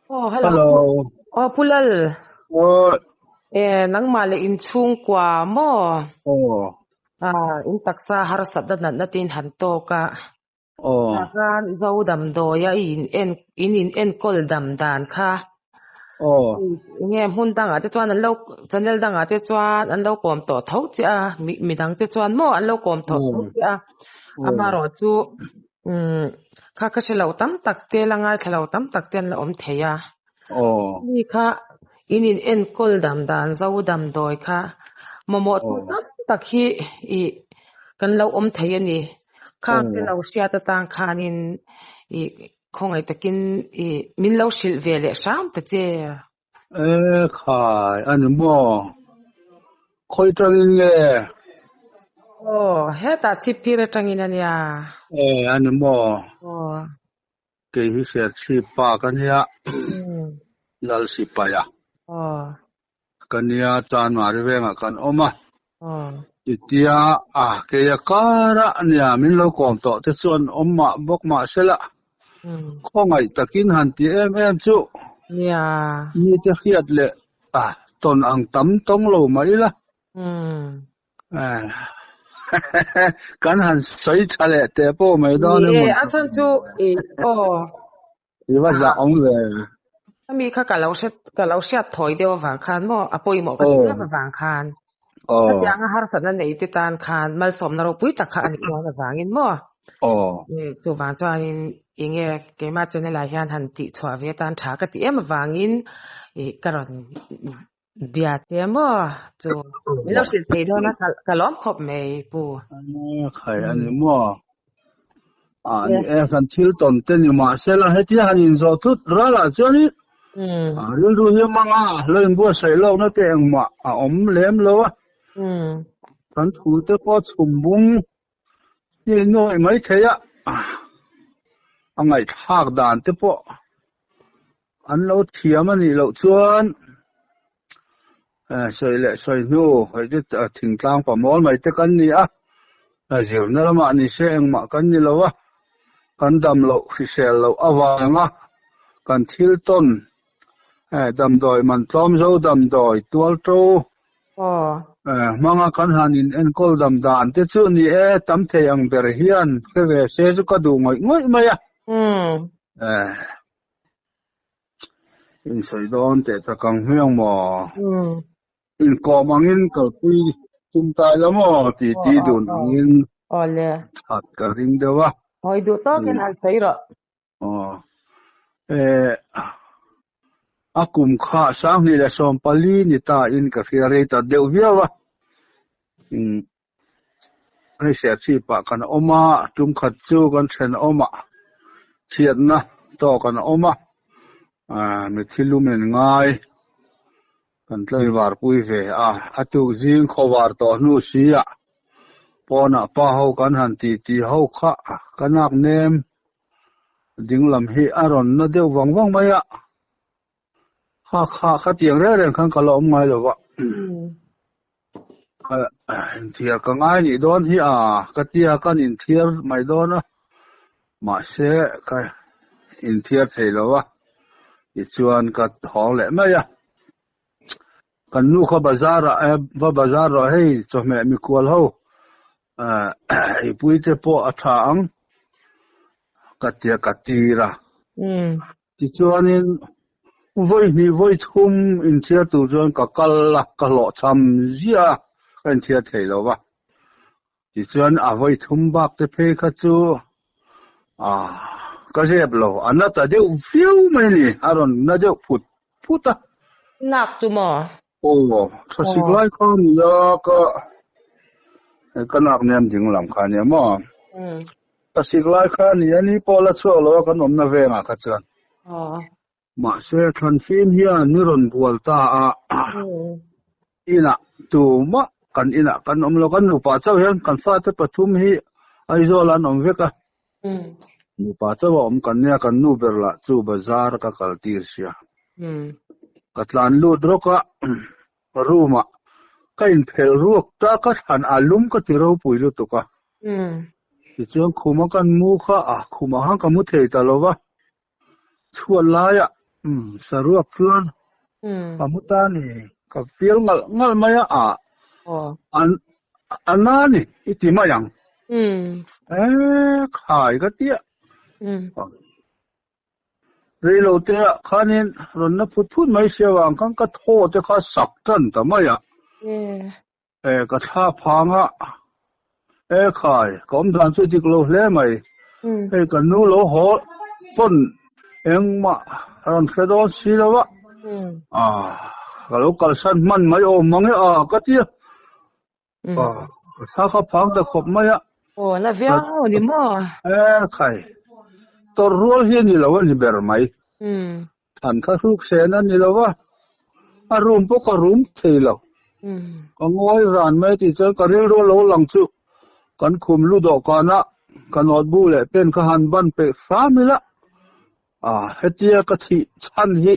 Aw hello Hello. Aw Pu Lal. Aw. E nangmah leh inchhungkua maw? Aw. Ah in taksa harsatna natna te in han tawk a. Aw. Tah khan Zo damdawia i in en in in enkawl dam dan kha. Aw. Enge hmun dangah te chuan an lo channel dangah te chuan an lo kawm tawh tho che a mi midang te chuan maw an lo kawm tawh tho che a. Amaherawh chu umm kha ka hre lo tam tak te la ngaithla lo tam tak te an la awm thei a. Mi kha in in enkawl dam dan zo damdawi kha mamawh tu tam tak hi ih kan lo awm thei a ni. Khang te lo hriat atang khanin ih khawngaih takin ih min lo hrilh ve leh hram ta che. E khai a ni maw? Khawi tangin nge? Aw hetah chhipphir atangin a nia. E a ni maw? Aw. Kei hi Serchhip pa ka nia, Lal Sipaia ka nia, Chanmari vengah kan awm a. Titia a keia kara nia min lo kawm tawh te chuan awm mah bawk mah sela, khawngaih takin han ti em em chu mite hriat leh tawn ang tam tawng lo mah ila. Kan han sawi tha leh teh pawh mai dawn emaw. Ni e, a chhan chu i aw. I va zah awm ve. Ami kha ka lo hre ka lo hriat thawi deuh avang khan maw a pawimawh ka ti em avang khan. Khatianga harsatna nei te tan khan malsawmna ropui tak kha a nih dawn avangin maw. Chuvang chuanin enge keimah channel ah hian han tih chhuah ve atan tha ka ti em avangin i ka rawn Bia che maw chu min lo hrilh thei dawn a ka lawm khawp mai pu. Khai a ni maw? A ni e kan thil tawn te ni mahsela hetia han inzawh thut ralah chuanin a rilru hi mang a lo inbuatsaih lawkna te engmah a awm lem lo a. Kan thu te pawh chhum bung hi nuai mai thei a, a ngaihthlak dan te pawh An lo thiam a nih loh chuan sawi leh sawi hnu hei chu thingtlang pamawl mai te kan ni a, zirna lamah ni se engmah kan ni lo a, kan dam loh hrisel loh avanga kan thil tawn damdawi man tlawm zo damdawi tual to hmanga kan han in enkawl dam dan te chu ni e tam thei ang ber hian hre ve se chu ka duh ngawih ngawih mai a. Insawi dawn teh tak ang hmiang maw? Inkawm angin kalpui tum ta ila maw? Ti ti dun angin that ka ring deuh a. Hawi duh tawkin han sawi rawh. Aw. Eh, a kum kha 2014 ni ta in ka hria rei ta deuh viau a. Hei Serchhip ah kan awm a, tum khat chu kan thenawm ah chhiatna tawk an awm a, mi thilum in ngai kan tlaivar pui ve a, a tuk zing khawvar tawh hnu si ah pawnah pa ho kan han ti ti ho kha ka nak nem dinglam hi a rawn na deuh vang vang mai a. Kha kha khatiang reng reng khan ka la awm ngai lo va. Inthiar ka ngai nih dawn hi a ka tia kan inthiar mai dawn a mahse ka inthiar thei lo a tichuan ka hawng leh mai a kan nu kha bazar ah va bazar rawh hei chawhmeh mikhual ho eipui te pawh a tha ang ka tia ka tir a. Tichuanin vawi hnih vawi thum inthiar tur chuan ka kal a, ka hlawhchham ziah a, ka inthiar thei lo va. Tichuan a vawi thum bak te phei kha chu ah ka zep lo, a na ta deuh viau mai a ni, a rawn na deuh phut phut a. Nak chu maw? Aw, thlasik lai kha a ni a, ka ka nak nem ding lam kha a nia maw? Thlasik lai kha a ni a, ni pawh la chhuak lo a kan awmna vengah kha chuan. Mahse, Thlanfim hian mi rawn bual ta a, inah tumah kan inah kan awm lo, kan nupa chauh hian kan fate pathum hi Aizawl ah an awm vek a. Nupa chauh a awm kan nia, kan nu ber lah chu bazar ka kal tir sia. Ka tlan lut rawk a, room ah ka inphelh ruak ta, ka thlan a lum ka ti ropui lutuk a. Tichuan khuma kan mu kha a, khumah khan ka mu thei ta lo va, chhuat laiah. Um, saruak chuan ka mu ta ni, ka feel ngalh ngalh mai a, ah an a na ni i ti mai ang. E khai ka tia. Reilo te ah khanin rawn na phut phut mai sia vang khan ka thaw te kha sak tan ta mai a. E ka thla phang a, e khai ka awm dan chu dik lo hle mai. Hei ka nu lo haw pawn engmah rawn hre dawn si lo a, a ka lo kalsan hman mai awm mang e a ka ti a, a ka thla kha phang ta khawp mai a. Aw la viau ni maw? E khai tawrh rual hi a ni lo a ni ber mai. Than kha hruk sen a ni lo va, a room pawh ka room thei lo. Ka ngawi ran mai tih chuan ka rilru a lo lang chu kan khum lu dawhkana ka notebook leh pen kha han ban peih hram ila, a hetia ka thih chhan hi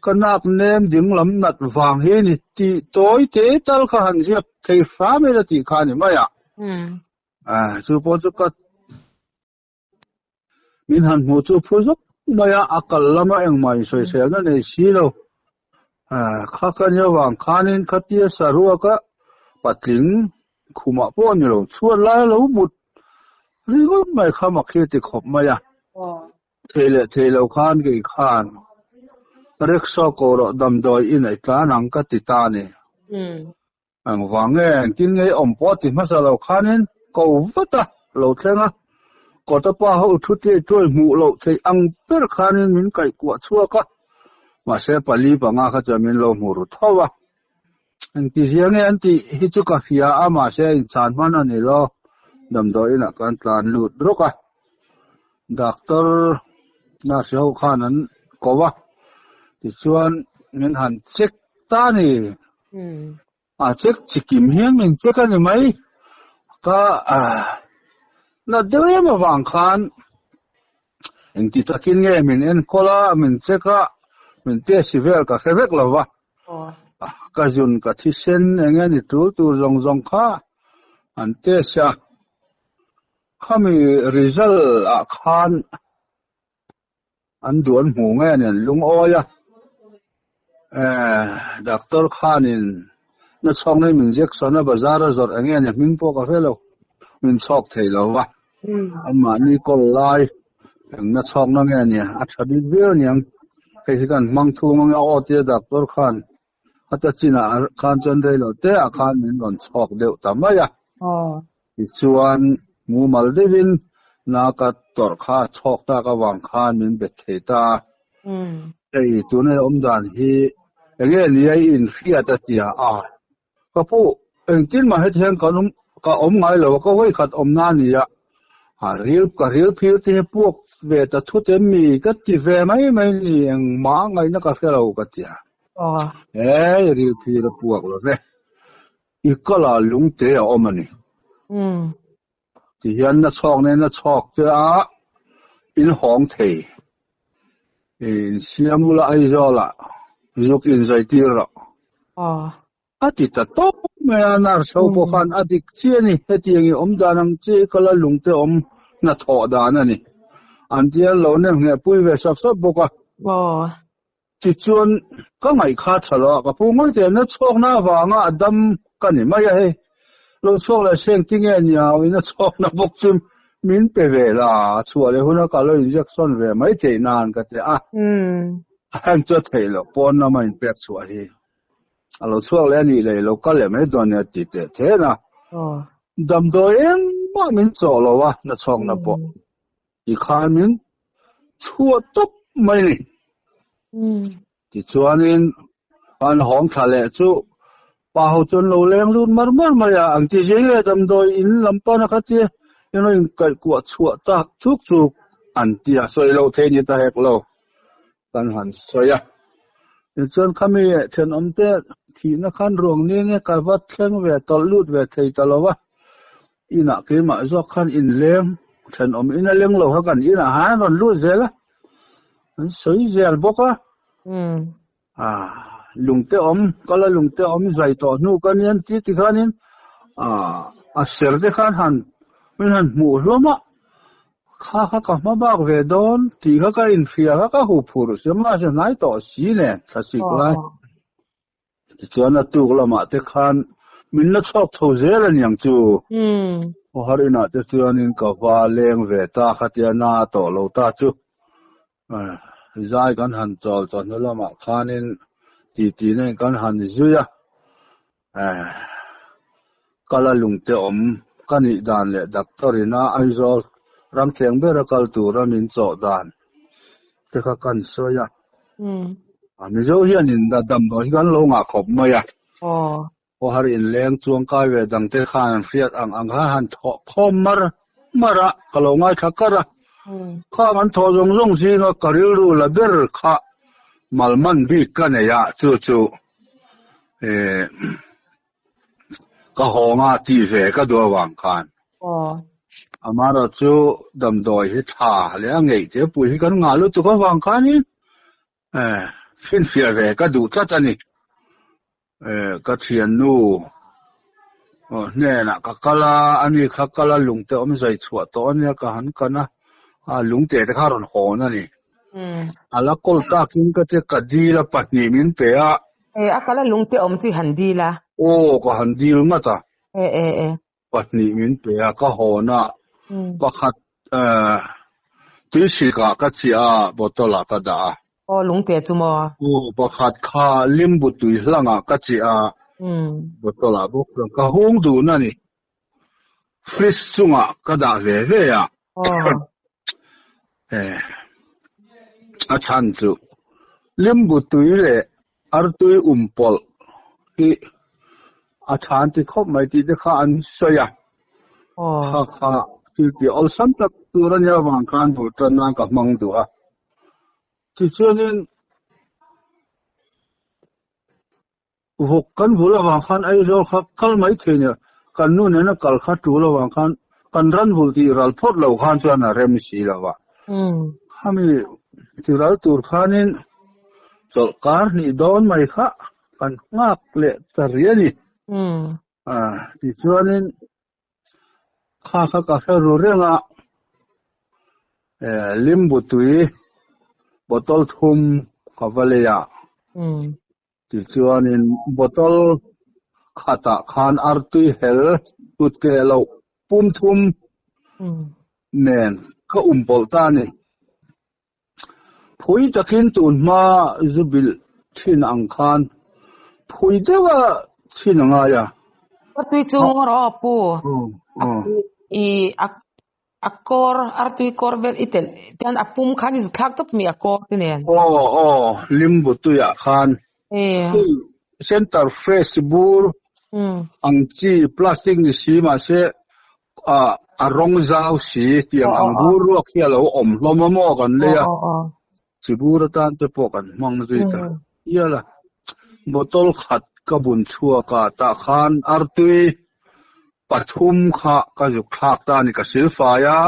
ka nak nem ding lam nat vang hi ni tih tawi te tal kha han ziak thei hram ila tih kha a ni mai a. Chu pawh chu ka Min han hmuh chu phu zawk mai a, a kal lama engmah insawiselna nei si lo. Kha ka nia vang khanin khatia saruaka patling khumah pawh a ni lo, chhuat lai a lo mut ringawt mai kha mak hi a ti khawp mai a. Thei leh thei lo khan kei khan rickshaw ko rawh damdawi i neih tlan ang ka ti ta a ni. Engvang nge engtin nge i awm pawh ti hmasa lo khanin ko vat a lo thleng a, kawta pa ho thu tlei tuai hmuh loh theih ang ber khanin min kaih kuah chhuak a, mahse pali panga kha chuan min lo hmu ru tho a. Engtizia nge an tih hi chu ka hria a, mahse inchhan hman a ni lo, damdawi inah kan tlan lut rawk a, doctor nurse ho khan an ko a, tichuan min han check ta a ni. A check chikim hian min check a ni mai. Ka nat deuh em avang khan engti takin nge min enkawl a, min check a, min test vel ka hre vek lo va. Ka zun ka thisen eng nge ni tul tur zawng zawng kha an test a. Khami result ah khan An duh an hmuh nge nen lungawi a, eh doctor khanin na chhawk nei min injection a bazar a zawrh eng nge ni hming pawh ka hre lo, min chhawk thei lo va, anmahni kawl lai eng na chhawk na nge ni a tha bik viau aniang, hei hi kan hmang thung ang e aw tia doctor khan a ta chinah khan chuan rei lo te ah khan min rawn chhawk deuh ta mai a. Tichuan, mumal deuhin na ka tawrh kha a chhawk tak avang khan min bet thei ta a. Hei, tuna i awm dan hi enge nia i inhriat a tia a. Ka pu, engtin mah heti hian ka awm ka awm ngai lo a, ka vawi khat awmna a ni a. A ril ka ril phir te hi puak ve ta thut em mi ka ti ve mai mai ni, engmah ngaihna ka hre lo ka tia. Hei, ril phir a puak lo ve. I kala lungte a awm a ni. Ti hian na chhawk nen na chhawk che a in hawng thei. In siam ula Aizawl ah zuk in zai tir rawh. A ti ta tawp mai a, nurse ho pawh khan a dik chiah a ni. Hetiang i awm dan ang chiah i kala lungte awm hnathawh dan a ni. An tia lo nem ngheh pui ve sap sap bawk a. Tichuan, ka ngaih kha tha lo a, ka pu ngawi teh na chhawkna avanga a dam ka ni mai a hei. Lo chhuak leh seng ti nge nia in a chhawkna bawk chu min pe ve la, a chhuah leh huna ka lo injection ve mai theih nan ka ti a. Heng chu a theih loh pawn lama inpek chhuah hi a lo chhuak leh a nih leh i lo kal leh mai dawn nia ti teh then a. Damdawi engmah min chawh lo a, na chhawkna pawh. Tikhan min chhuah tawp mai ni. Tichuanin an hawng thla leh chu pa ho chuan lo leng lut mar mar mai a, ang ti zing e damdawi in lam pana kha tia in rawn inkaihkuah chhuah tak chuk chuk an ti a, sawi loh thei ni ta hek lo kan han sawi a. Tichuan khami thenawmte thihna khan ruang ni nge ka va thleng ve tawlh lut ve thei ta lo va, Inah keimah zawk khan inleng thenawm in a leng lo kha kan inah han rawn lut zel a, an sawi zel bawk a. Ah, lungte awm, kala lungte awm zai tawh hnu ka nia ti ti khanin ah a ser te khan han min han hmuh hlawm a. Kha kha ka hma bak ve dawn tih kha ka inhria kha ka huphurh si mahse hnai tawh si nen thlasik lai. Tichuan a tuk lamah te khan min la chhawk chho zel a niang chu. Khawhar inah te chuanin ka va leng ve ta khatia na tawh lo ta chu. Zai kan han chawl chawhnu lamah khanin titi nen kan han zui a. Kala lungte awm ka nih dan leh doctor ina Aizawl ramthleng bera kal tura min chawh dan te kha kan sawi a. Mizo hianin damdawi hi kan lo ngah khawp mai a. Khawhar inleng chuangkai ve dangte khan an hriat ang ang kha han thawh khawm mar mar a, ka lo ngaithla kar a. Khang an thawh zawng zawng zinga ka rilru la ber kha malman bik ka nei a, chu chu ka hawnga tih ve ka duh avang khan. Amaherawh chu damdawi hi tha leh a ngeih te pui hi kan ngah lutuk avang khanin finfiah ve ka duh tlat a ni. Ka thiannu hnenah ka kal a, ani kha kal a lungte awm zai chhuah tawh a nia ka han kan a, lungte te kha a rawn hawn a ni. A la kawl takin ka tia ka dil a pahnih min pe a. E, a kal a lungte awm chu i han dil a. Aw, ka han dil ngat a. E, e, e. Pahnih min pe a, ka hawn a, pakhat tuisik ah ka chiah a, bottle ah ka dah a. Aw, lungte chu maw? Aw, pakhat kha limbu tui hlang ah ka chiah a, bottle ah bawk chuan ka hung dun a ni. Fridge chungah ka dah ve ve a. A chhan chu limbu tui leh artui um pawlh hi a than ti khawp mai tih te kha an sawi a. Kha kha thil tih awlsam tak tur a nia avang khan bul tan nan ka hmang duh a. Tichuanin Vawk kan vul avang khan Aizawl kha kal mai thei nia, kan nu nena kal kha tul avang khan kan ran vul tih ral phawt lo khan chuan a rem si lo va. Khami ti ral tur khanin chawlh kar hnih dawn mai kha kan nghak leh ta rih a ni. Tichuanin kha kha ka hre ru reng a, limbu tui bottle thum ka va lei a. Tichuanin bottle khatah khan artui hel tut keh loh pum thum nen ka um pawlh ta a ni. Phui takin tun hma zu bilh thin ang khan phui deuha chhin a ngai a. Artui chu rawh a pu. I A kawr, artui kawr vel i telh tian a pum khan i zut thlak tawp mi a kawr te nen. Aw aw, limbu tuiah khan hei center fresh bur ang chi plastic ni si mahse a rawng zau si tiang ang bur ruak hi a lo awm hlawm a maw kan lei a, chi bur atan te pawh kan hmang zui ta hial a. Bottle khat ka bun chhuak a tah khan artui Pathum kha ka zuk thlak ta a ni, ka silfai a,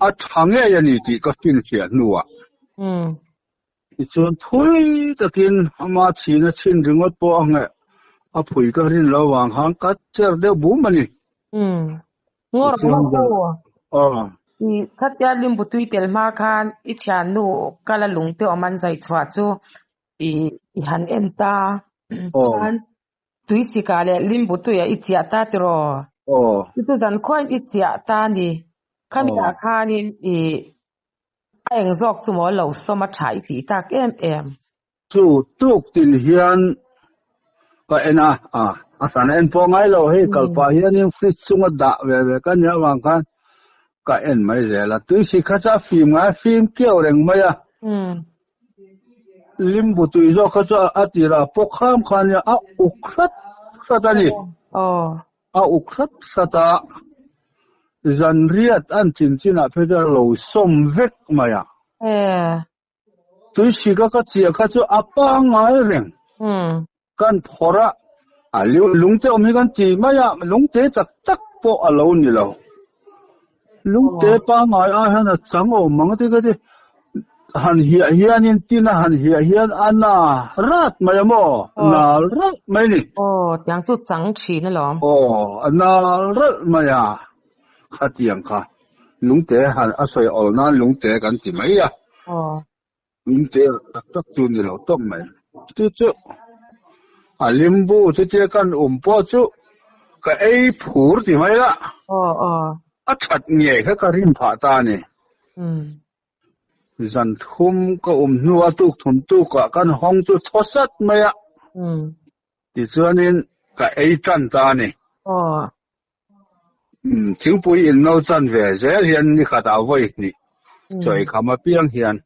a tha ngei a ni tih ka finfiah hnuah. Tichuan phui takin ama chhina chhin ringawt pawh a ngheh a phui ka rin lo vang khan ka cher deuh bum a ni. Ngawr ngawr aw. I khatia limbu tui tel hma khan i thiannu kala lungte awm an zai chhuah chu i han en ta. Chuan Tui sikah leh limbu tuiah i chiah ta tiraw? Aw. Chu chu zan khuain i chiah ta a ni. Khami ah khanin i a eng zawk chu maw lo sawm a tha i tih tak em em. Chu tuk tin hian ka en a, a hran a en pawh ngai lo hei kal pah hianin fridge chunga dah ve ve ka nia avang khan ka en mai zel a. Tui sik kha chu a fim ngai a fim keuh reng mai a. Limbu tui zawk kha chu a tirah pawh kham khan nia a uk hrat hrat a ni. A uk hrat hrat a, zanriat an chin chinah phei chuan a lo sawm vek mai a. Tuisik a ka chiah kha chu a pangngai reng. Kan phawrh a, a lungte awm hi kan ti mai a, lungte tak tak pawh a lo ni lo. Lungte pangngai ai hian a chang awm ang te ka ti. Han hiah hianin tin a han hiah hian a na rat mai a maw? Nal ralh mai ni. Aw, tiang chu chang thin alawm. Aw, a nal ralh mai a, khatiang kha. Lungte han a sawi awl nan lungte kan ti mai a. Lungte tak tak chu ni lo tawp mai. Chu chu a limbu chutia kan um pawh chu ka ei phur ti mai la. A that ngei kha ka rin phah ta a ni. Zan thum ka um hnua tuk thum tukah kan hawng chu thaw sat mai a. Tichuanin ka ei tan ta a ni. Thingpui in no chan ve zel hian ni khatah vawi hnih chawi kham apiang hian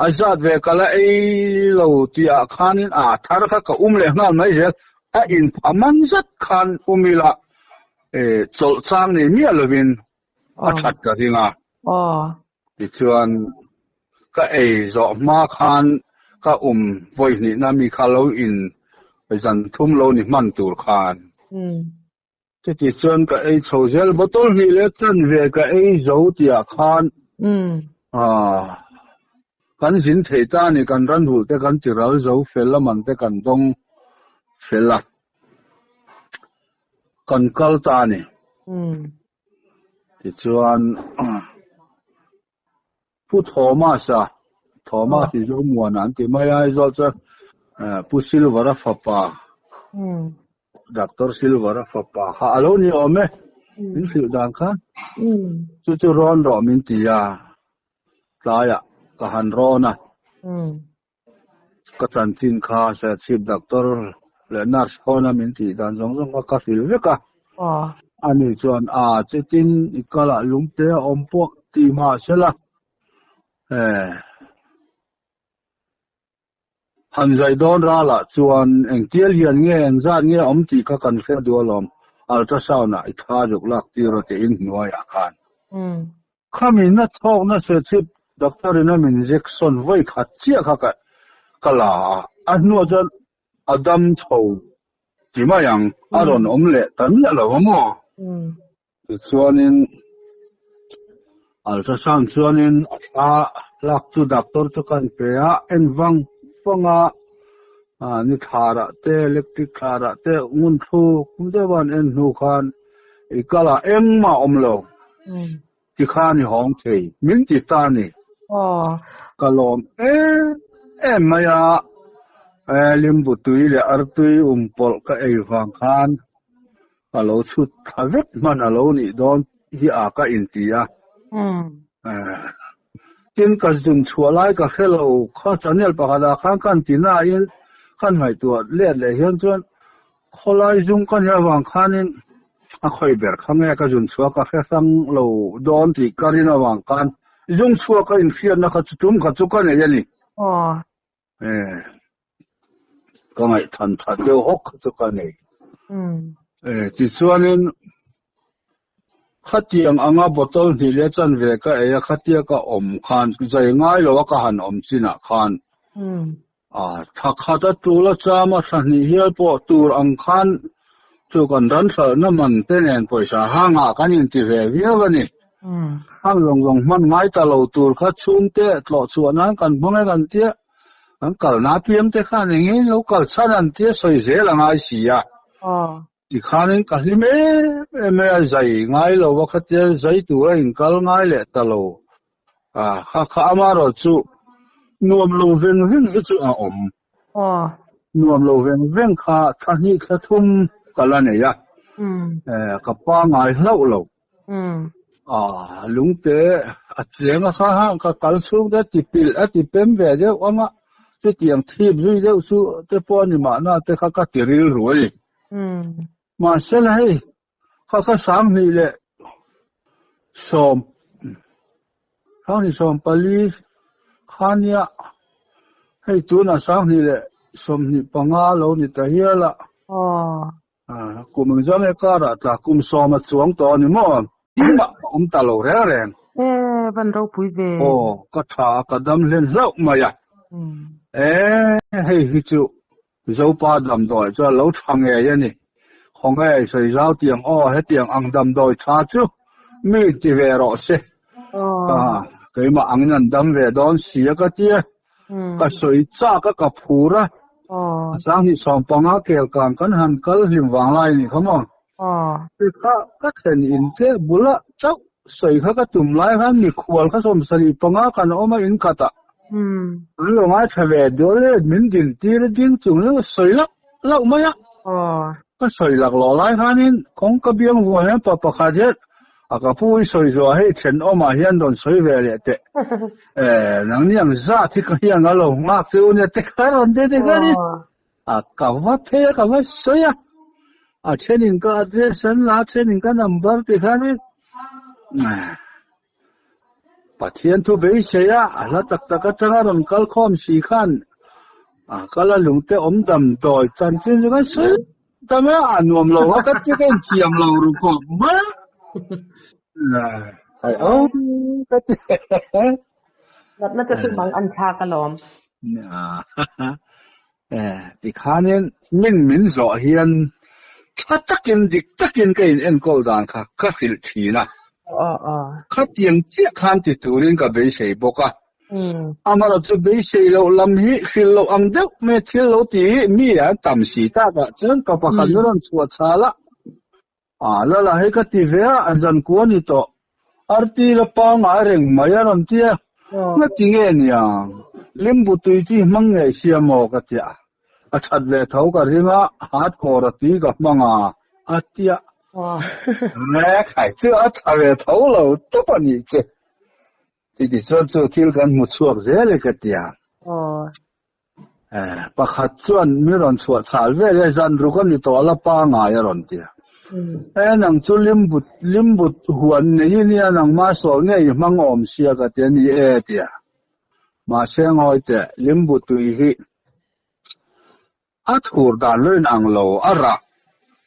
a zat ve ka la ei lo tihah khanin a thar kha ka um leh nghal mai zel. A in pha man zat khan um ila chawlh chang nei miah lovin a that ka ring a. Tichuan ka ei zawh hma khan ka um vawi hnihna mi kha lo in zan thum lo ni hman tur khan. Chuti chuan ka ei chho zel bottle hnih leh chan ve ka ei zo tihah khan kan zin thei ta a ni kan ranhulh te kan ti ral zo fel a man te kan dawng fel a kan kal ta a ni. Tichuan Pu Thomas-a, Thomas hi Zomuana an ti mai a, Aizawl chuan Pu Silver-a fapa, Doctor Silver-a fapa kha a lo ni awm e, min hrilh dan khan. Chu chu rawn rawh min ti a, tlaiah ka han rawn a. Ka chanchin kha Serchhip doctor leh nurse hawna min tih dan zawng zawng kha ka hrilh vek a. Ani chuan a chutin i kalah lungte a awm pawh ti mah sela han zai dawn ralah chuan engtial hian nge engzat nge a awm tih kha kan hre duh alawm ultrasound ah i tha zuk lak tir a tiin hnuaiah khan. Khami na thawkna Serchhip doctor in a min injection vawi khat chiah kha ka ka la a, a hnuah chuan a dam chho ti mai ang, a rawn awm leh ta miah lo a maw? Tichuanin ultrasound chuanin a thla lak chu doctor chu kan pe a, en vang vang a, ni thlarah te electric thlarah te ngun thluk deuh a an en hnu khan I kal ah engmah awm lo. Ti khan i hawng thei. Min ti ta a ni. Ka lawm em em mai a, limbu tui leh artui um pawlh ka ei vang khan ka lo chhut thla vek hman a lo nih dawn hi a ka inti a. Tin ka zun chhuah lai ka hre lo kha channel pakhatah khan kan ti nain kan ngaihtuah let leh hian chuan Khawlai zung ka nih avang khanin a khawi ber kha nge ka zun chhuah ka hre hrang lo dawn tih ka rin avang khan zung chhuah ka inhriatna kha chu tum kha chu ka nei a ni. Ka ngaihthan that deuh hawk kha chu ka nei. Tichuanin khatiang anga bottle hnih leh chanve ka ei a, khatia ka awm khan zai ngai lo a ka han awm chinah khan A thla khat a tul a cham a, thla hnih hial pawh tur ang khan chu kan ran hralhna man te nen pawisa hangah kan inti ve viau a ni. Hang zawng zawng hman ngai ta lo tur kha chhungte tlawh chhuah nan kan hmang e kan tia, kan kalna apiang te khan eng nge lo kal chhan an tia sawi zel a ngai si a. Tikhanin ka hlim em em e, a zai ngai lo a khatia zai tura inkal ngai leh ta lo. A kha kha amarawh chu nuam lo veng veng hi chu a awm. Nuam lo veng veng kha thla hnih thla thum ka la nei a, ka pangai hlauh lo. A lungte a cheng a kha hang ka kal chhung te ti pilh a ti pem ve deuh ang a, chutiang thip zui deuh chu te pawh a ni mahna te kha ka ti rilru a ni. Mahse la hei kha kha sanghnih leh sawm sanghnih sawm pali khania hei tunah sanghnih leh sawmhnih panga lo ni ta hial a. Kum ang zawng e karah tla kum sawma chuang tawh a ni maw? Tingmah a awm ta lo reng reng. E, van ropui ve. Aw, ka tha a, ka dam hlen hlauh mai a. E, hei hi chu Zopa damdawi chu a lo tha ngei a ni. Khawnge sawi zau tiang aw, hetiang ang damdawi tha chu mi ti ve rawh se. Keimah angin an dam ve dawn si a ka ti a. Ka sawi chak a, ka phur a. A sanghnih sawmpanga kel kang kan han kal hlim vang lai a nih kha maw? Ti kha ka thlen in te bulah chauh. Sawi kha ka tum lai khan mikhual kha 75 kan awm a in khatah an lo ngaithla ve dawn e, min din tir a ding chung chu sawi lauh lauh mai a. Ka sawi laklawh lai khanin kawngka biang vuah hian pa pakhat hian a ka pu i sawi zuah hei thenawmah hian rawn sawi ve leh teh e, nangni ang zat hi ka hian a lo nghak che u nia te kha rawn ti te khanin A ka va phei a, ka va sawi a, a thenin ka address an la, a thenin ka number ti khanin Pathian thu beisei a, a hla tak tak atanga rawn kal khawm si khan a kal a lungte awm damdawi chanchin chu kan sawi tam a, a nuam lo a ka ti ka inthiam lo ru khawp mai a. Ai aw ka ti. Natna te chu mang an thlak alawm. Tikhanin min min zawh hian tha takin dik takin ka in enkawl dan kha ka hrilh thin a. Khatiang chiah khan ti turin ka beisei bawk a. Amaherawhchu chu beisei loh lam hi hrilh loh ang deuh mai thil lo ti hi mi an tam si takah chuan pa pakhat na rawn chhuah chhal a. A lala hei ka ti ve a, a zan kua ni tawh. Arti la pangai reng mai a rawn ti a, nga ti nge niang? Limbu tui chi hmang ngei sia maw ka ti a, a that ve tho ka ring a, hat kawr a tui ka hmang a, a ti a. Nge khai chu a tha ve tho lo tawp a nih che. Titi chuan chu thil kan hmu chhuak zel e ka ti a. Pakhat chuan mi rawn chhuah chhal vel e, zan ruk a ni tawh a la pangai a rawn ti a. E nang chu limbut limbut huan nei i nia nangmah sawl nge i hmang awm sia ka ti a ni e ti a. Mahse ngawi teh limbu tui hi a thur dan lo in ang lo a rah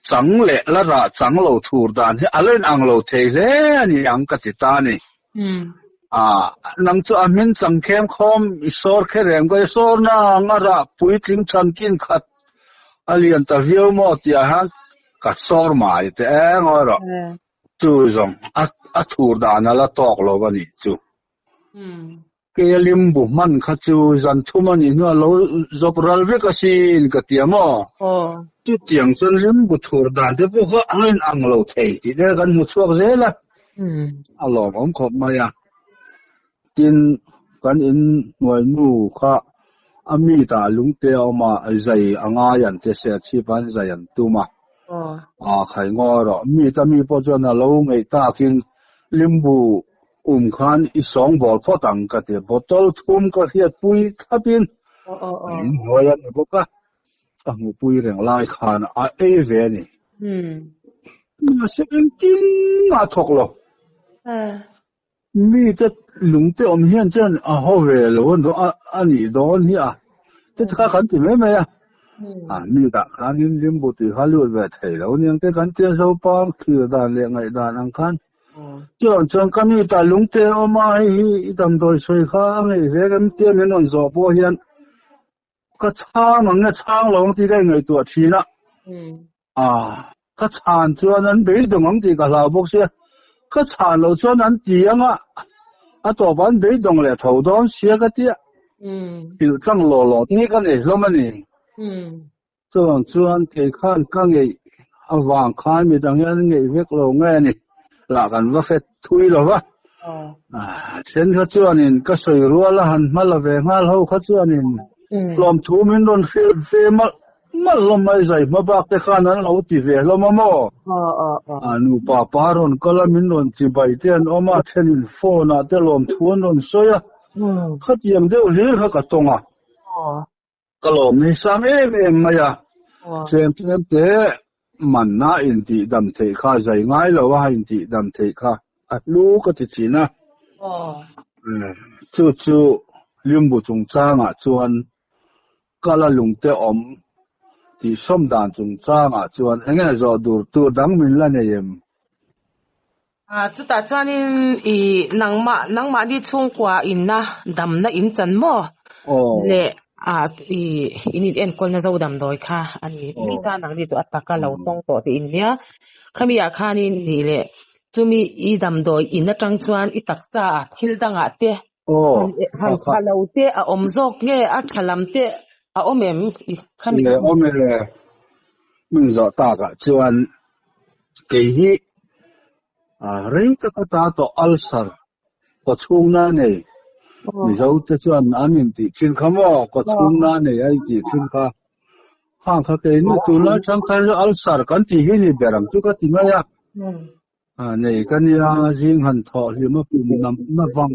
chang leh la rah chang lo thur dan hi a lo in ang lo thei hle a ni ang ka ti ta a ni. A, nang chu a hmin chang khem khawm i sawr kher reng ka i sawr na ang a rah puitling chhan kin khat a lian ta viau maw tih ah hian ka sawr mai teh e ngawi rawh. Chu zawng a a thur dan a la tawk lo a nih chu. Kei a limbu hman kha chu zan thum a nih hnuah lo zawp ral vek asin ka ti a maw? Chutiang chuan limbu thur dan te pawh kha a inang lo thei tih te kan hmu chhuak zel a, a lawmawm khawp mai a. Tin, kan in hnuai nu kha a mi tah lungte a awm a, zai a ngai an ti se, chhip an zai an tum a. A khai ngaw erawh mi ta mi pawh chuan a lo ngeih takin limbu Um khan i sawngbawl phawt ang ka ti. Bottle thum ka hriatpui thlapin a inhnuai a ni bawk a, ka hmuhpui reng lai khan a ei ve a ni. Mahse engtin mah thawk lo. Mite lungte awm hian chuan a haw ve lo a nih dawn hi a ti kha kan ti mai mai a. A mi dah khanin limbu tui kha lut ve thei lo aniang te kan tia Zopang thlir dan leh ngaihdan ang khan Chuan chuan ka mi ta lungte awm a, hei hi i damdawi sawi kha a ngeih ve rem tia min rawn zawh pawh hian ka chhang ang nge chhang lo ang tih ka ingaihtuah thin a. Ka chhan chuan an beidawng ang tih ka hlau bawk sia, ka chhan loh chuan an ti ang a, a tawpah an beidawng leh tho dawn sia ka tia. Hrilh tlang law law te hi ka nei hlawm a ni. Chuvang chuan kei khan ka ngeih avang khan midang hian an ngeih vek lo nge a ni lah kan va hre thui lo va. Then kha chuanin ka sawi rual a han hma la ve nghal ho kha chuanin hlawmthu min rawn hrilh ve malh malh hlawm mai zai hma bak te khan an lo ti ve hlawm a maw? Nupa pa rawn kal a min rawn chibai te an awm a, thenin phone ah te lawmthu an rawn sawi a, khatiang deuh hlir kha ka tawng a. Ka lawm ni sang em em mai a, tlem tlem te manna intih dam theih kha zai ngai lo a intih dam theih kha a hlu ka ti thin a. Chu chu Limbu chungchangah chuan kala lungte awm tih sawm dan chungchangah chuan enge zawh dur tur dang min la nei em? Chutah chuanin i nangmah nangmahni chhungkua inna damna in chan maw? Le i in in enkawlna zo damdawi kha a ni. Mi ta nangni chu a taka lo tawng tawh tih in nia. Khami ah khanin nih leh chumi i damdawi in atang chuan i taksa ah thil dangah te han tha lo te a awm zawk nge a tha lam te a awm em? Khami Le awm e le. Min zawh takah chuan kei hi. Rei taka ta tawh ulcer kawchhungna nei Mizo te chuan an intih thin kha maw kawchhungna nei a intih thin kha khang kha keini tunlai thangthar chu ulcer kan tih hi ni ber ang chu ka ti mai a. Nei ka nia zing han thawh hlim a pum nam na vang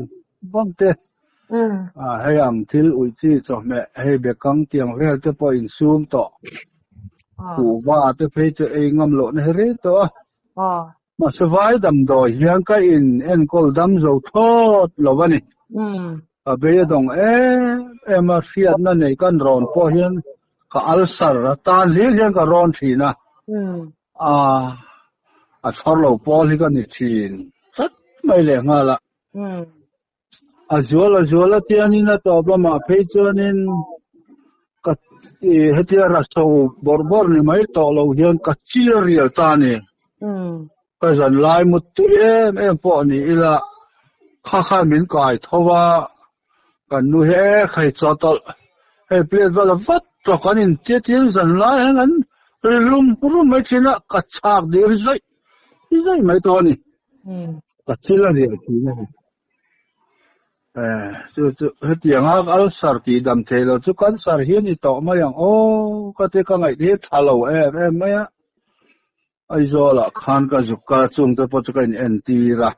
vang te hei ang thil uih chi chawhmeh hei bekang tiang vel te pawh insum tawh kuhva te phei chu ei ngam loh na hi rei tawh a. Mahse vai damdawi hian ka in enkawl dam zo thlawt lo a ni. Ka bei a dawng em em a, hriatna nei kan rawn pawh hian ka ulcer atan hlir hian ka rawn thin a. A chhawr lo pawl hi ka ni thin tlat mai leh nghal a. A zual a zual a tianin a tawp lamah phei chuanin ka hetia raso bawrh bawrh ni mai tawh lo hian ka chil rial ta a ni. Ka zan lai mut tui em em pawh ni ila kha khan min kai tho a, kan nu hi e khai chaw tawlh hei plate vel a vat tawh kan in tia tiin zan lai hian an ri rum rum mai thin a, ka chhak dir zaih zaih mai tawh a ni. Ka chil a rial thin a ni. Chu chu hetiang a ulcer tih dam thei lo chu cancer hi a ni tawh mai ang aw ka ti ka ngaih hi tha lo em em mai a. Aizawl ah khan ka zuk kal chung te pawh chu ka in entir a,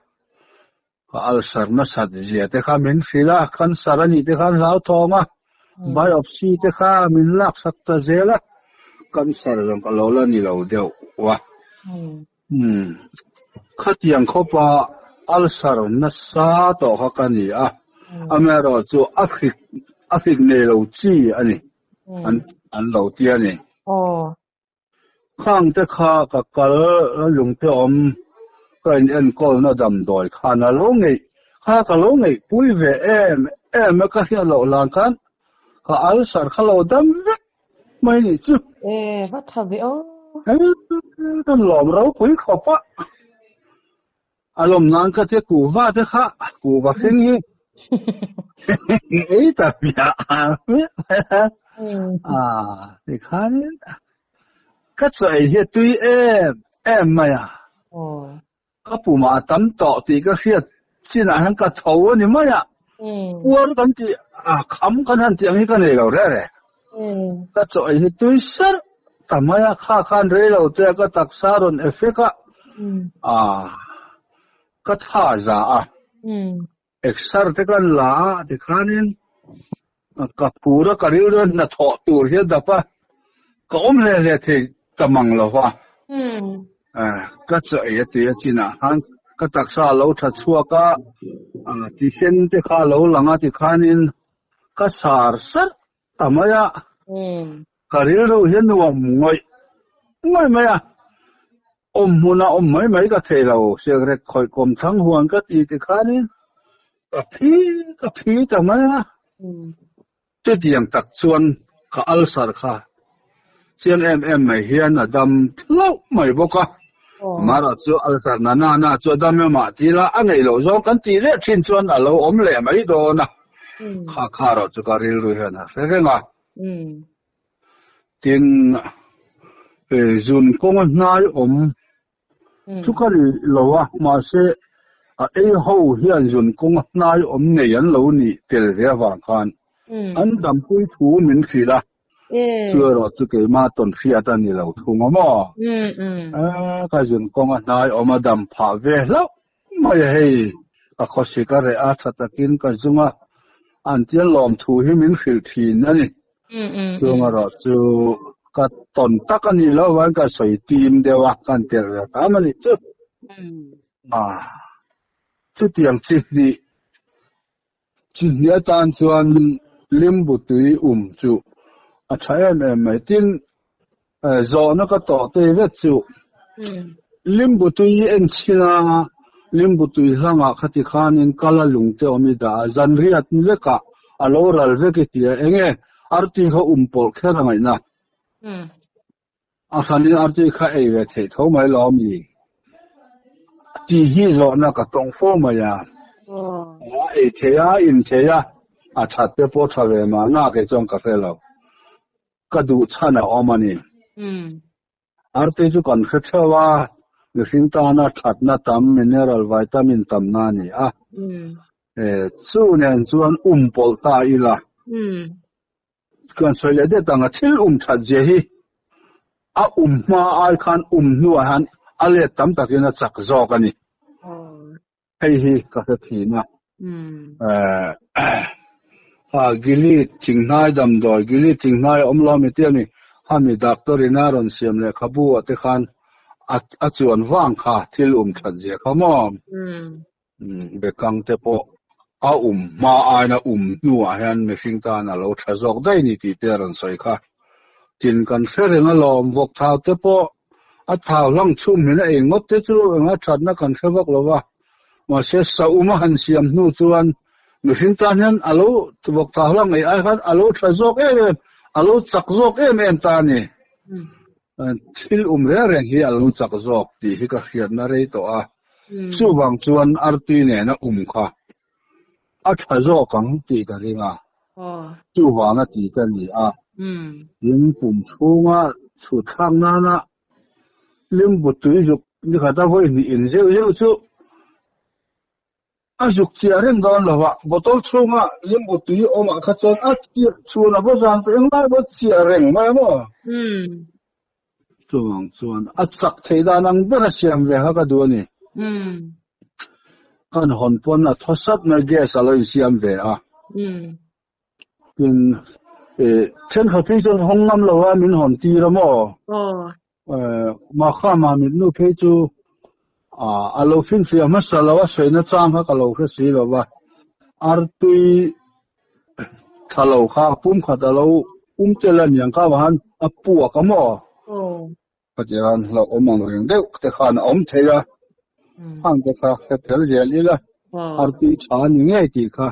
ka ulcer nasat zia te kha min hrilh a, cancer a nih te khan hlauthawng a, biopsy te kha min laksak ta zel a, cancer zawng ka lo la ni lo deuh a. Umm khatiang khawpa ulcer nasa tawh kha ka ni a, amaherawhchu a hrik a hrik nei lo chi a ni an an lo ti a ni. Khang te kha ka kal lungte awm ka in enkawlna damdawi khan a lo ngeih kha ka lo ngeih pui ve em em a ka hriat loh hlan khan ka ulcer kha lo dam vek mai nih chu. E va tha ve aw. Kan lawm ropui khawp a. A lawm nan ka tia kuhva te kha kuhva hring hi ei ta hmiah hmiah a tikhanin ka chaw ei hi a tui em em mai a. Ka pumah a tam tawh tih ka hriat chinah hian ka tho a ni mai a. Uar kan tih a kham kan han tih ang hi ka nei lo reh reh. Ka chaw ei hi tui serh ta mai a, kha khan rei lo te a ka taksa rawn effect a, a ka tha za a. Exer te kan la a tikhanin ka phur a ka rilru a hnathawh tur hi a dap a, ka awm hle hle thei ta mang lo va. Ka chaw ei a tui a chinah khan ka taksa a lo tha chhuak a, tisen te kha a lo lang a tikhanin ka sar sarh ta mai a, ka rilru hi a nuam ngawih ngawih mai a, awm hmuna awm mai mai ka thei lo, siakrek khawih kawm thlang huan ka ti tikhanin ka phi ka phi ta mai a, chutiang tak chuan ka ulcer kha chiang em em mai hian a dam hlauh mai bawk a, amaherawh chu ulcer na na na chu a dam em ah ti ila a ngeih loh zawng kan tih leh thin chuan a lo awm leh mai dawn a, kha kha erawh chu ka rilru hian a hre reng a. Tin, zun kawnga hnai awm chu ka ri lo a, mahse a ei ho hian zun kawnga hnai awm nei an lo nih tel ve avang khan an dampui thu min hrilh a, chu erawh chu keimah tawn hriat a ni lo thung a maw? Ka zun kawnga hnai awm a dam phah ve hlauh mai a hei, ka khawsik a reh a, tha takin ka zung a, an tia lawm thu hi min hrilh thin a ni. Chung erawh chu ka tawn tak a nih loh avangin ka sawi tim deuh a, ka han tel ve tam a nih chu. Chutiang chi hnih, chi hnih atan chuan limbu tui um chu a tha em em mai. Tin, zawhna ka tawh tei vet chu limbu tui hi en chhin a, limbu tui hlangah khati khanin kala lungte awm i dah a, zanriat vekah a lo ral vek i ti a, enge artui kha um pawlh kher a ngaihna? A hranin artui kha ei ve theih tho mai lo ami? Tih hi zawhna ka tawng fo mai a. A ei thei a, in thei a, a that te pawh tha ve mahna kei chuan ka hre lo. Ka duh chhan a awm a ni. Artui chu kan hre theuh a, Mihring tana thatna tam, mineral, vitamin tamna a ni a. Chu nen chuan um pawlh ta ila. Kan sawi leh det ang a, thil um that zia hi a um hma ai khan um hnuah hian a let tam takin a chak zawk a ni. Hei hi ka hre thin a. Kha Gili thinghnai damdawi, Gili thinghnai a awm lo ami tia mi, khami doctor in a rawn siam lehkhabu ah te khan a chuan vang kha thil um that zia kha maw? Bekang te pawh a um hma aiin a um hnuah hian mihring tan a lo tha zawk daih ni tih te a rawn sawi kha. Tin kan hre reng alawm, vawk thau te pawh a thau hlang chhum hin a ei ngawt te chu enga thatna kan hre vak lo va, mahse sa um a han siam hnu chuan mihring tan hian a lo vawk thau hlang ei ai khan a lo tha zawk em em, a lo chak zawk em em ta a ni. Thil um reng reng hi a lo chak zawk tih hi ka hriatna rei tawh a, chuvang chuan artui nena um kha a tha zawk ang tih ka ring a, chuvanga ti ka ni a. Tin, pum chhunga chhut thlak nana limbu tui zuk ni khata vawi hnih in zeuh zeuh chu a zuk chiah reng dawn lo a, bottle chhunga limbu tui awmah kha chuan a chiah chhun a va zan pawh englai pawh chiah reng mai a maw? Chuvang chuan a chak theih dan ang ber a siam ve kha ka duh a ni. Kan hawn pawn a thaw sat mai gas a lo insiam ve a. Tin, thenkhat phei chuan hawng ngam lo a min hawn tir a maw? Mahkha mah mitnu phei chu a lo finfiah hmasa lo a sawi nachang kha ka lo hre si lo va. Artui tha lo kha pumkhat a lo um tel a niang kha han a puak a maw? Khatiang hlauh awm ang reng deuh te khan a awm thei a, hang te kha hre tel zel ila, artui tha a ni ngei tih kha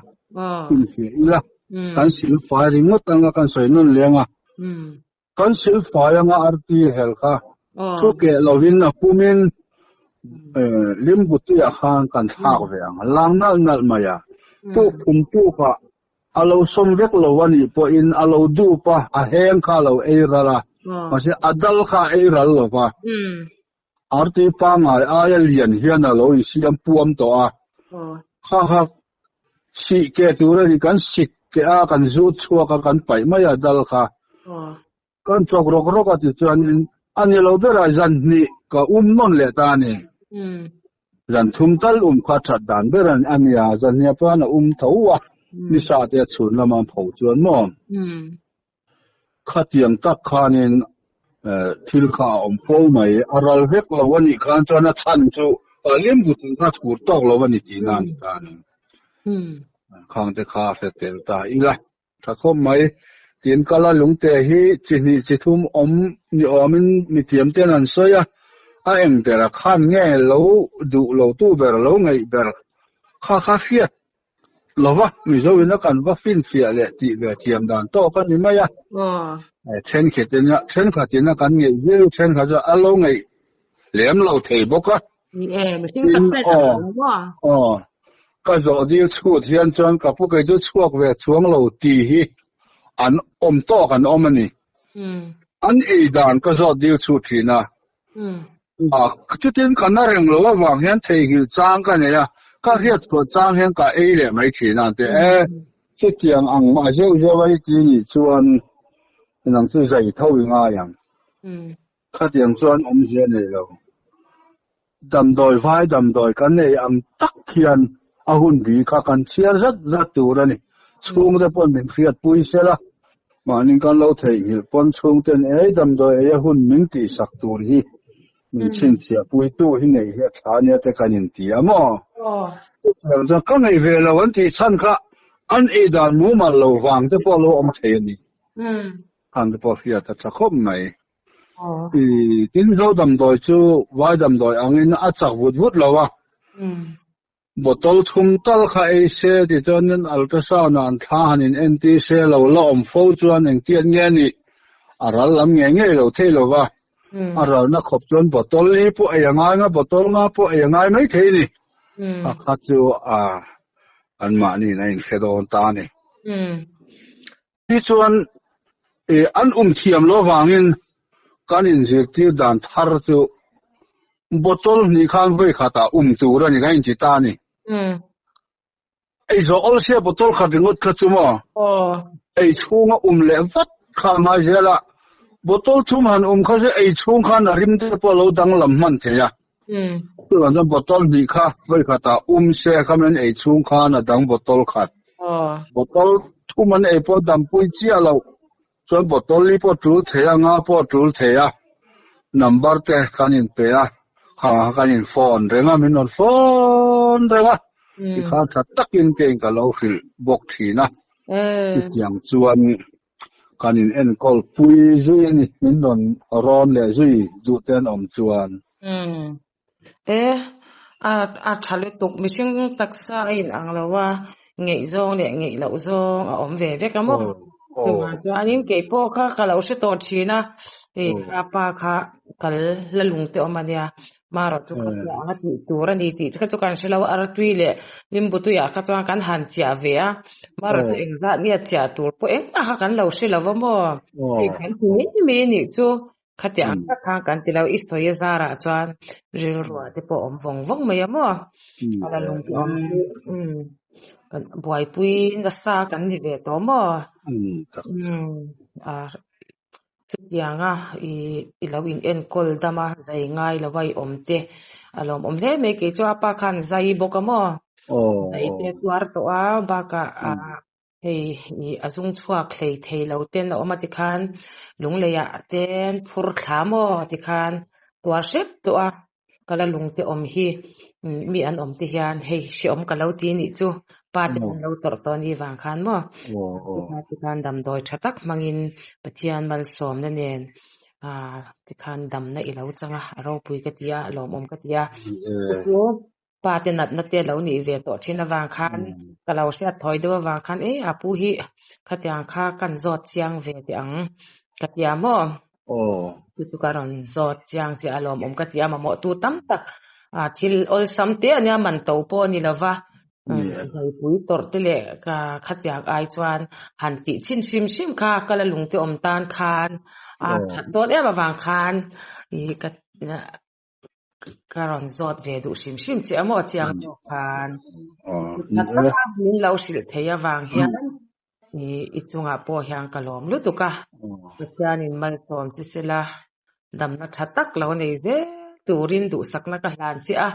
finfiah ila, kan silfai ringawt anga kan sawi nawn leng a. Kan silfai anga artui hel kha chu keh lovin a pumin limbu tuiah khan kan thlak ve ang, lang nalh nalh mai a. Tuk phum tukah a lo sawm vek lo a nih pawhin a lo dup a, a heng kha a lo ei ral a, mahse a dal kha a ei ral lo va. Artui pangngai aia lian hian a lo insiam puam tawh a, kha kha sih keh tur a ni, kan sik keh a, kan zut chhuak a, kan paih mai a dal kha. Kan chawk rawk rawk a tichuanin a ni lo berah zan hnih ka um nawn leh ta a ni. Zan thum tal um kha that dan ber a ni a, zan hnih pawh a um tho a, nisa te a chhun lama pho chuan maw? Khatiang tak khanin thil kha a awm fo mai. A ral vek lo a nih khan chuan a chhan chu limbu tih kha thur tawk lo a ni tihna a ni ta a ni. Khangte kha a hre tel ta ila. Tha khawp mai. Tin kala lungte hi chi hnih chi thum awm ni awmin mithiam ten an sawi a, a eng ber a khan nge lo duh lo tu ber lo ngeih ber kha kha hriat Lova, Mizo ina kan va finfiah leh tih ve thiam dan tawk a ni mai a. Thenkhat ina, thenkhat ina kan ngeih viau, thenkhat chu a lo ngeih lem lo thei bawk a. Ni e, mihring tak tak ang lo maw? Aw, ka zawh dil chhut hian chuan ka pu kei chu chhuak ve chuang lo tih hi an awm tawk an awm a ni. An ei dan ka zawh dil chhut thin a. Chutin ka na reng lo avang hian theihnghilh chang ka nei a, ka hriat chhuah chang hian ka ei leh mai thin a, ti e. Chutiang ang a zeuh zeuh a i ti nih chuan nang chu zai tho i ngai ang. Khatiang chuan awmzia nei lo. Damdawi vai damdawi kan nei ang tak hian a hun bi kha kan chhiar zat zat tur a ni. Chhungte pawn min hriatpui sela, Mahni kan lo theihnghilh pawn chhungten ei damdawi ei a hun min tihsak tur hi min chhinchhiah puitu hi neih hi a tha ania te kan inti a maw? Chutiang chuan ka ngaih ve lo an tih chhan kha an ei dan mumal lo vang te pawh a lo awm thei a ni. Khan te pawh hriat a tha khawp mai. Tin zo damdawi chu vai damdawi angin a chak vut vut lo a. Bottle thum tal kha ei se ti chuanin ultrasound ah an thla han in entir se lo la awm fo chuan engtiat nge nih a ral lam ngei ngei lo thei lo va, a ralna khawp chuan bottle li pawh ei a ngai nga bottle nga pawh ei a ngai mai thei a ni. A kha chu a anmahniin a inhre dawn ta a ni. Tichuan an um thiam lo vangin kan inzirtir dan thar chu. Bottle hnih khan vawi khatah um tur a ni kan inti ta a ni. Ei zawh awl sia bottle khat ringawt kha chu maw? Ei chhunga um leh vat kha a ngai zel a, bottle thum han um kha chu ei chhung khan a rim te pawh a lo danglam hman thei a. Chuvang chuan bottle hnih kha vawi khatah um se khamin ei chhung khan a dang bottle khat. Bottle thum an ei pawh dampui chiah loh. Chuan bottle li pawh tul thei a, nga pawh tul thei a, number te kan in pe a, kha kan in phone reng a, min rawn phone reng a, tikhan tha takin keiin ka lo hrilh bawk thin a, chutiang chuan kan in enkawl pui zui a ni, min rawn rawn leh zui duh te an awm chuan. E, a a tha lutuk, mihring taksa a in ang lo a, ngeih zawng leh ngeih loh zawng a awm ve vek a maw? Chuvang chuanin kei pawh kha ka lo hre tawh thin a, hei ka pa kha kal la lung te awm a nia, marawh chu kha piah anga tih tur a ni tih kha chu kan hre lo a, artui leh nimbu tuiah kha chuan kan han chiah ve a, marawh chu engzat nge chiah tur pawh engmah kha kan lo hre lo a maw? Hei kan ti mai mai a nih chu. Khati ang tak khan kan ti lo, i sawi a zarah chuan rilruah te pawh awm vawng vawng mai a maw? A la lung te awm chu umm kan buaipui nasa kan ni ve tawh maw? Umm a chutianga i i lo in enkawl dam a, zai ngai lo a i awm te a lawmawm hle mai kei chu a pa khan zai bawk a maw? Zai te a tuar tawh a bakah a Hei ih a zung chhuak hlei thei lo ten a awm a tikhan lungleiah ten phur thla maw tikhan tuar hrep tawh a ka la lung te awm hi mi an awm te hian hei hreawm ka lo ti nih chu pa te an lo tawrh tawh a nih vang khan maw tikhan damdawi tha tak hmangin Pathian malsawmna nen ah tikhan damna i lo chang a a ropui ka ti a a lawmawm ka ti a. Pa te natna te lo nih ve tawh thin avang khan ka lo hriat thawi deuh avang khan e a pu hi khatiang kha kan zawt chiang ve teh ang ka ti a maw? Chu chu ka rawn zawt chiang che a lawmawm ka ti a mamawh tu tam tak a thil awlsam te ania man to pawh a ni lova Zaipui tawrh te leh ka khatiang ai chuan han tih chhin hrim hrim kha ka la lung te awm tan khan a that dawn em avang khan ih ka Ka rawn zawt ve duh hrim hrim che a maw chiang zawk khan. Min lo hrilh thei avang hian i chungah pawh hian ka lawm lutuk a. Pathianin malsawm che sela damna tha tak lo nei zel turin duhsakna ka hlan che a.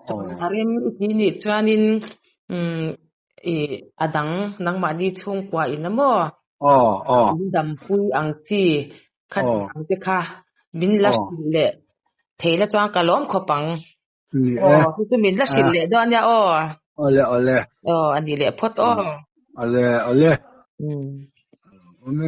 Chuan a rem i ti nih chuanin i a dang nangmahni chhungkua in a maw min dampui ang chi Kha ang te kha min la hrilh leh thei la chuan ka lawm khawp ang. Aw, chu chu min la hrilh leh dawn ania aw. Awle awle. Aw, a ni leh phawt aw. Awle awle. Awle.